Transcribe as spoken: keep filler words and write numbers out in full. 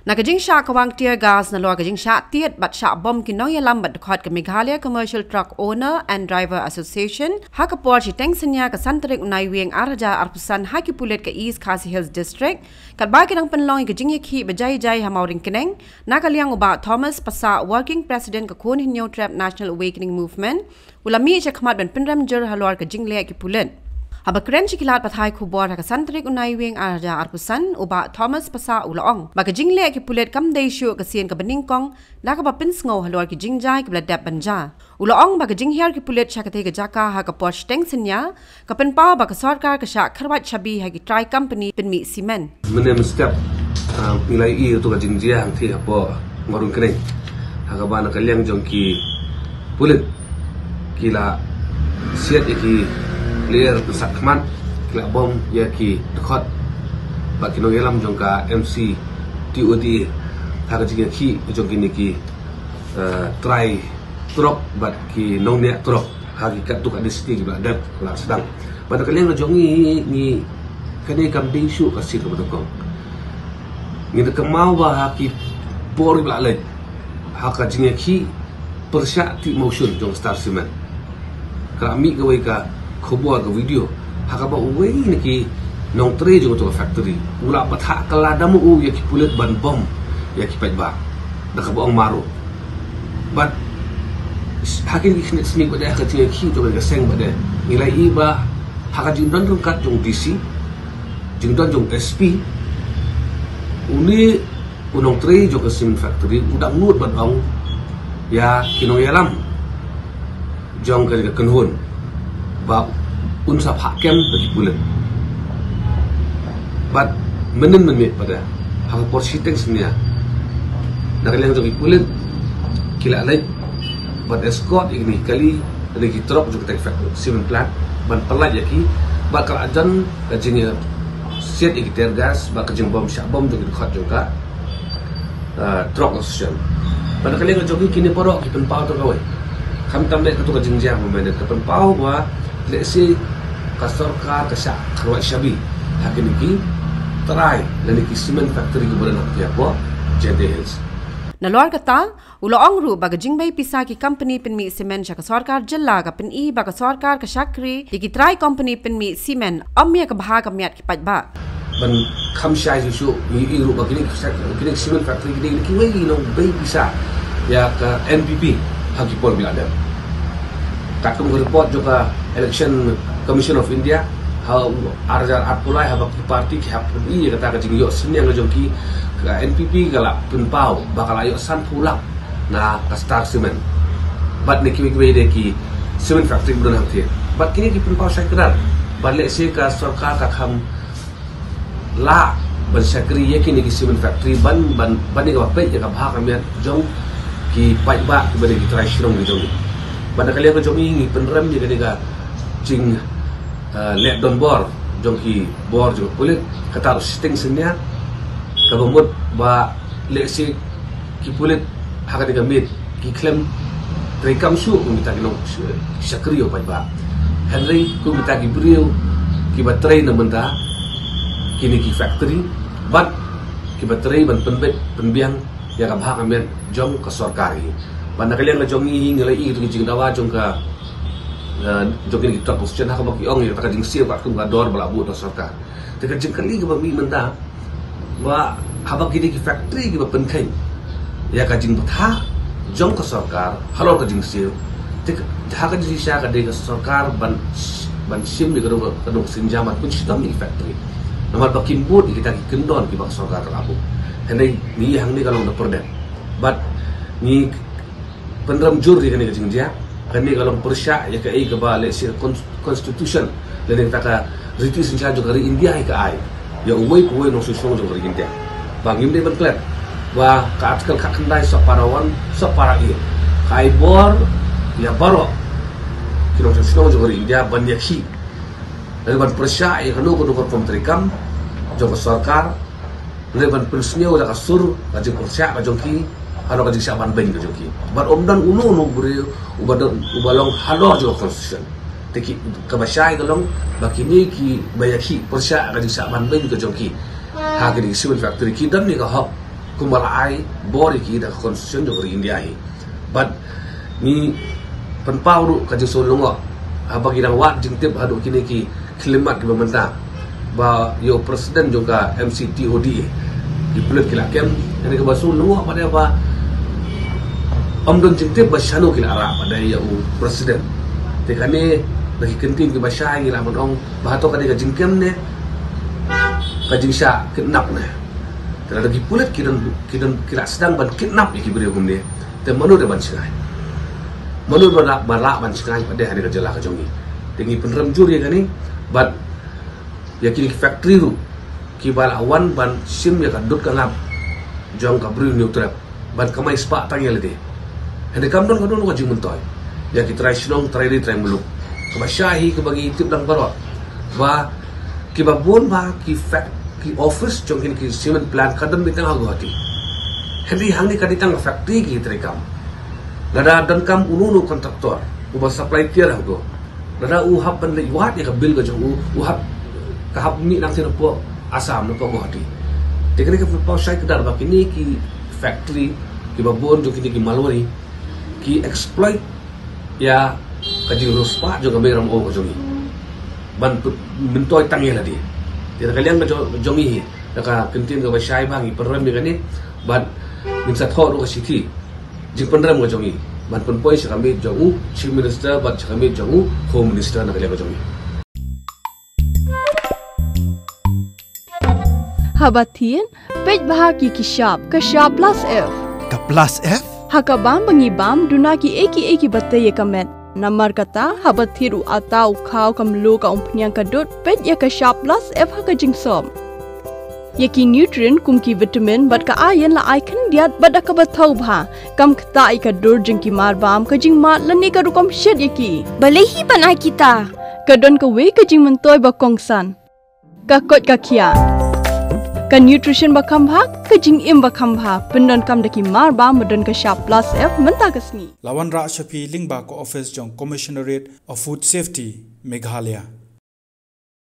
Na ka jingshah kawang tear gas nalor ka jingshah tied bad shah bom ki nongïalam bad dkhot ka Meghalaya Commercial Truck Owner and Driver Association, ha ka por shiteng synñia ka san tarik u Naiwieng ar hajar arphew san ha ki pulit ka East Khasi Hills District, katba ki dang pynlong ïa ka jingïakhih ba jai jai ha Mawryngkneng, na ka liang u Bah Thomas Passah, Working President ka Khun Hynñiewtrep National Awakening Movement, u la mih shakhmat ban pynrem jur halor ka jingleh ki pulit. Haba kren sha ki lad pathai khubor ha ka san tarik u Naiwieng ar hajar arphew san, u Bah Thomas Passah u la ong ba ka jingleh ki pulit kam dei shuh ka sien kaba nyngkong, da kaba pynsngew halor ki jingjia kiba la dep ban jia. U la ong ba ka jinghiar ki pulit sha katei ka jaka ha ka por shiteng synñia, ka pynpaw ba ka sorkar ka shah kyrwat shabi ha ki trai company pynmih simen. Mynne mynstep, ah, ngi la ïohi ïa kato ka jingjia hangtei hapoh Mawryngkneng, ha kaba na ka liang jong ki pulit ki la siat ïa ki lyer pynsak khmat, ki la bom ïa ki dkhot bad ki nongïalam jong ka M C T O D A ha ka jingïakhih jong kine ki, ah, trai trok bad ki nongniah trok ha ki katto katne city kiba la dep la sdang. Bad na ka liang ka jong ngi, ngi, kane kam dei shuh ka sien kaba nyngkong. Ngi da kynmaw ba ha ki por kiba la leit, ha ka jingïakhih pyrshah tih mawshun jong Star Cement, ka la mih kawei ka khubor, ka video, ha kaba uwei na ki nongtrei jong kato ka factory u la bthah kylla da ma u ïa ki pulit ban bom ïa ki paidbah, da kaba ong maro. Bad ha kine ki khyndiat sngi ba dei, ha ka jingïakhih jong ka seng ba dei, ngi la ïohi ba ha ka jingdon ryngkat jong D C, jingdon jong S P, une u nongtrei jong ka cement factory u dang nud ban ong ïa ki nongïalam jong kane ka kynhun ba un sa phah kem bad ki pulit. Bad mynnin mynmiet pat, ha ka por shiteng synñia, na ka liang jong ki pulit ki la leit ban escort ïa kine ki kali, kine ki trok jong katei ka cement plant, ban pyllait ïa ki, bad ka la don ka jingsiat ïa ki tear gas bad ka jingbom shah bom jong ki dkhot jong ka, ah, truck association. Bad na ka liang ka jong ngi, kine baroh ki pynpaw tang kawei. Khamtam leh kato ka jingjia mynmiet, ka pynpaw ba lehse ka sorkar ka shah kyrwat shabi ha kine ki trai lane ki cement factory kiba don hapoh Jaintia Hills. Nalor kata, u la ong ruh ba ka jingbei pisa ki company pynmih cement sha ka sorkar jylla ka pyni ba ka sorkar ka shakri ïa ki trai company pynmih cement, ym ïa ka bha ka miat ki paidbah. Ban kham shai shuh shuh, ngi ïohi ruh ba kine ki, kine ki cement factory ki dei kiwei ki nongbei pisa ïa ka N P P ha ki por ba la dep. Katkum ka report jong ka Election Commission of India ha u ar hajar arphew lai, haba ki party ki hap pyni ïa kata ka jingïoh synñiang ka jong ki, ka N P P ka la pynpaw ba ka la ïoh sanphew lak na ka Star Cement bad na kiwei kiwei de ki cement factory ba don hangtei. Bad kine ki pynpaw shai kdar ba lehse ka sorkar ka kham lah ban shakri ïa kine ki cement factory ban, ban, ban ïa kaba peit ïa ka bha ka miat jong ki paidbah kiba dei ki trai shnong ki jong ngi. Bad na ka liang ka jong ngi, ngi pynrem ïa kane ka jing, eh, leh donbor jong ki bor jong ki pulit, kata ruh shiteng synñia, kaba mut ba lehse ki pulit ha kane ka miet ki khlem treikam shuh kum kita ki nongshakri ïa u paidbah. Hynrei kum kita ki briew kiba trei na bynta kine ki factory bad kiba trei ban pynbeit pynbiang ïa ka bha ka miat jong ka sorkar hi. Bad na ka liang ka jong ngi, ngi la ïohi ïa ki jingdawa jong ka, eh, jong kine ki truck association ha kaba ki ong ïa kata ka jingsiew katkum ka dor ba la buh da ka sorkar. Te ka jingkylli kaba mih mynta, ba haba kine ki factory kiba pynkheiñ ïa ka jingbthah jong ka sorkar halor ka jingsiew, te ka, ha ka jingshisha ka dei ka sorkar ban, ban shim ïa kano kano ka sienjam ban pynshitom ïa ki factory. Namar ba kim bud ïa kita ki kyndon kiba ka sorkar ka la buh. Hynrei ngi ïa hangne ka long da pyrthei. Bad ngi pynrem jur ïa kane ka jingjia. Kane ka long pyrshah ïa kaei kaba lehse ka cons-, constitution lane kata ka riti synshar jong ka ri India hi ka ai ïa uwei pa uwei u nongshong shnong jong ka ri India, ba ngim dei ban klet. Ba ka article khatkhyndai sub para one, sub para A, ka ai bor ïa baroh ki nongshong shnong jong ka ri India ban ïakhih lane ban pyrshah ïa kano kano ka rukom treikam jong ka sorkar, lane ban pynsngew da ka sur ka jingpyrshah ka jong ki halor ka jingshah banbeiñ ka jong ki. Bad ym don uno uno u briew uba don, uba long halor jong ka constitution. Te ki, kaba shai ka long ba kine kiba ïakhih pyrshah ka jingshah banbeiñ ka jong ki ha kine ki cement factory ki don ne ka hok Kumba la ai bor ïa ki da ka constitution jong ka ri India hi. Bad ngi pynpaw ruh ka jingsngew lyngngoh haba ngi dang wad jingtip haduh kine ki khyllipmat kiba mynta ba ïa u president jong ka M C T O D ki pulit ki la kem. Kane kaba sngew lyngngoh pat de ba ym don jingtip ba shano ki la rah pat de ïa u president. Te kane na ki kyntien kiba shai ngi lah ban ong ba hato kane ka jingkem ne ka jingshah kidnap ne. Te lada ki pulit ki don, ki don, ki la sdang ban kidnap ïa ki briew kumne, te mano de ban shngaiñ? Mano ba lah, ba lah ban shngaiñ pat de ha kane ka jylla ka jong ngi? Te ngi pynrem jur ïa kane bad ïa kine ki factory ruh kiba la wan ban shim ïa ka dud ka ngap jong ka briew Hynñiewtrep ban kamai spah tang ïa lade. Hynrei kam don, ka don ka jingmyntoi ïa ki trai shnong, trai ri, trai muluk. Kaba shai hi kaba ngi tip lang baroh ba kiba bun ba ki fac-, ki office jong kine ki cement plant ka don beit tang ha Guwahati. Hynrei hangne ka dei tang ka factory ki treikam. Lada donkam uno uno contractor uba supply tiar ha Guwahati, lada u hap ban leit wad ïa ka bill ka jong u, u hap, ka hap mih nangta napoh Assam, napoh Guwahati. Te kane ka pynpaw shai kdar ba kine ki factory kiba bun jong kine ki Marwari ki exploit ïa ka jingriewspah jong ka mei ramew ka jong ngi ban pyn-, myntoi tang ïa lade. Te na ka liang ka jong, jong ngi hi, na ka kyntien kaba shai ba ngi pynrem ïa kane bad ngin sa thoh ruh ka shithi jingpynrem ka jong ngi ban pynpoi sha ka miet jong u Chief Minister bad sha ka miet jong u Home Minister na ka liang ka jong ngi. Haba thied, peit bha ki ki shap, ka shap plus F. Ka plus F? Ha ka bam ba ngi bam, duna kiei kiei kiba tei ïa ka met. Namar kata, haba thied u atta, u khaw, ka mluh, ka umphniang, ka dud, peit ïa ka shap plus F ha ka jingsop. Ïa ki nutrient kum ki vitamin bad ka iron la ai khyndiat bad da kaba thaw bha. Kam ktah ïa ka dur jong ki mar bam, ka jingmad lane ka rukom shet ïa ki. Balei hi ban ai kita? Ka don kawei ka jingmyntoi ba kongsan. Ka koit ka khiah. Ka nutrition ba kham bha, ka jingim ba kham bha. Pyndonkam da ki mar bam ba don ka shap plus F mynta ka sngi. La wanrah sha phi lyngba ka office jong Commissionerate of Food Safety, Meghalaya.